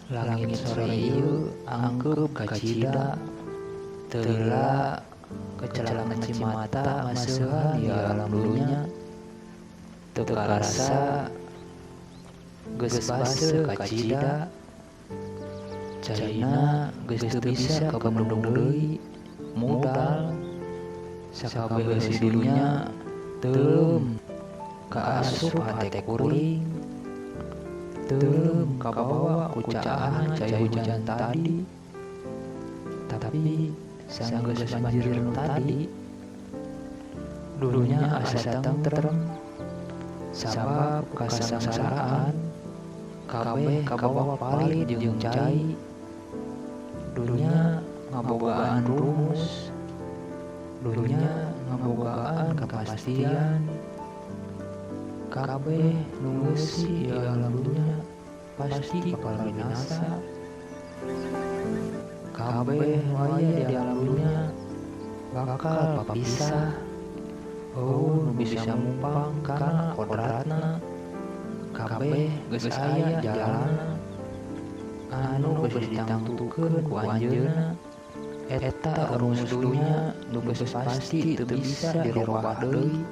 Langit sore ieu angkeup kacida, teu lila kecelak ngacimata maseuhan ieu alam dunya. Teu karasa geus baseuh kacida, caina geus teu bisa kabendung deui, mudal sakabeh eusi dunya teuleum kaasup hate kuring. Teuleum kabawa ku caahna cai hujan tadi, tapi sanggeus banjir nu tadi dunya asa tentrem sabab kasangsaraan kabeh kabawa palit jeung cai. Dunya ngabogaan rumus, dunya ngabogaan kapastian, kabeh nu ngeusi di alam dunya pasti bakal binasa. Kabeh nu aya di alam dunya bakal papisah, eueuh nu bisa mumpang kana kodratna. Kabeh geus aya jalanna anu geus ditangtukeun ku anjeunna. Eta rumus dunya nu geus pasti teu bisa dirobah deui.